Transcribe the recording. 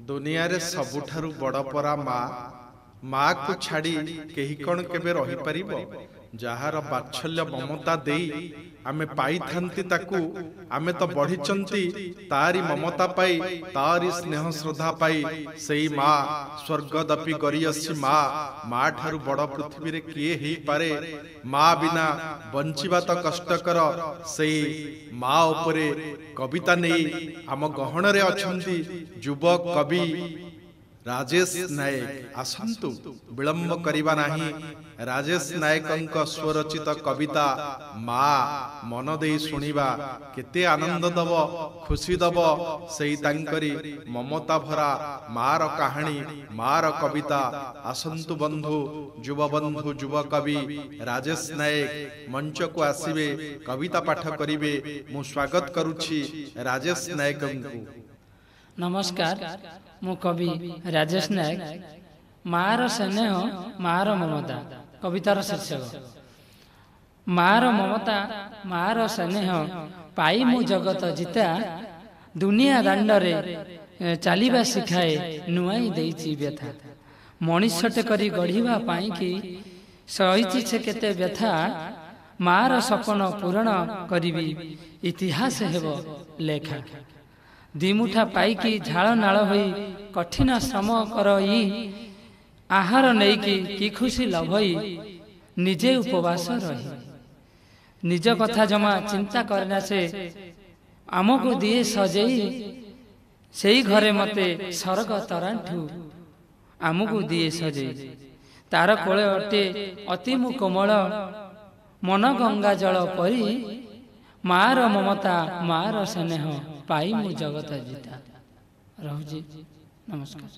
ଦୁନିଆରେ ସବୁଠାରୁ ବଡ଼ ପରା ମା। ମାକୁ ଛାଡ଼ି କେହି କ'ଣ କେବେ ରହିପାରିବ? ଯାହାର ବାତ୍ସଲ୍ୟ ମମତା ଦେଇ ଆମେ ପାଇଥାନ୍ତି, ତାକୁ ଆମେ ତ ବଢ଼ିଛନ୍ତି ତାରି ମମତା ପାଇ, ତାରି ସ୍ନେହ ଶ୍ରଦ୍ଧା ପାଇ। ସେଇ ମା ସ୍ୱର୍ଗଦପି ଗରିୟସୀ ମା। ମା ଠାରୁ ବଡ଼ ପୃଥିବୀରେ କିଏ ହେଇପାରେ? ମା ବିନା ବଞ୍ଚିବା ତ କଷ୍ଟକର। ସେଇ ମା ଉପରେ କବିତା ନେଇ ଆମ ଗହଣରେ ଅଛନ୍ତି ଯୁବ କବି ରାଜେଶ ନାୟକ। ଆସନ୍ତୁ, ବିଳମ୍ବ କରିବା ନାହିଁ, ରାଜେଶ ନାୟକଙ୍କ ସ୍ୱରଚିତ କବିତା ମା ମନ ଦେଇ ଶୁଣିବା। କେତେ ଆନନ୍ଦ ଦବ, ଖୁସି ଦବ ସେଇ ତାଙ୍କରି ମମତା ଭରା ମାର କାହାଣୀ, ମାର କବିତା। ଆସନ୍ତୁ ବନ୍ଧୁ, ଯୁବବନ୍ଧୁ, ଯୁବକବି ରାଜେଶ ନାୟକ ମଞ୍ଚକୁ ଆସିବେ, କବିତା ପାଠ କରିବେ। ମୁଁ ସ୍ୱାଗତ କରୁଛି ରାଜେଶ ନାୟକଙ୍କୁ। ନମସ୍କାର, ମୁଁ କବି ରାଜେଶ ନାୟକ। ମାର ସ୍ନେହ ମାର ମମତା କବିତାର ଶୀର୍ଷକ। ମାର ମମତା ମାର ସ୍ନେହ ପାଇ ମୁଁ ଜଗତ ଜିତା, ଦୁନିଆ ଦାଣ୍ଡରେ ଚାଲିବା ଶିଖାଏ, ନୁଆଇ ଦେଇଛି ବ୍ୟଥା। ମଣିଷଟେ କରି ଗଢ଼ିବା ପାଇଁକି ସହିଛି ସେ କେତେ ବ୍ୟଥା। ମାର ସପନ ପୂରଣ କରିବି, ଇତିହାସ ହେବ ଲେଖା। ଦିମୁଠା ପାଇକି ଝାଳ ନାଳ ହୋଇ କଠିନ ଶ୍ରମ କରଇ, ଆହାର ନେଇକି କି ଖୁସି ଲଭଇ ନିଜେ ଉପବାସ ରହି। ନିଜ କଥା ଜମା ଚିନ୍ତା କରେନା ସେ, ଆମକୁ ଦିଏ ସଜେଇ। ସେଇ ଘରେ ମତେ ସରଗ ତରାଣ୍ଠୁ ଆମକୁ ଦିଏ ସଜେଇ। ତାର କୋଳ ଅଟେ ଅତି ମୁଁ କୋମଳ, ମନ ଗଙ୍ଗା ଜଳ ପରି। ମାର ମମତା ମାର ସ୍ନେହ ପାଇ ମୁଁ ଜଗତ ଜିତା। ରହୁଛି, ନମସ୍କାର।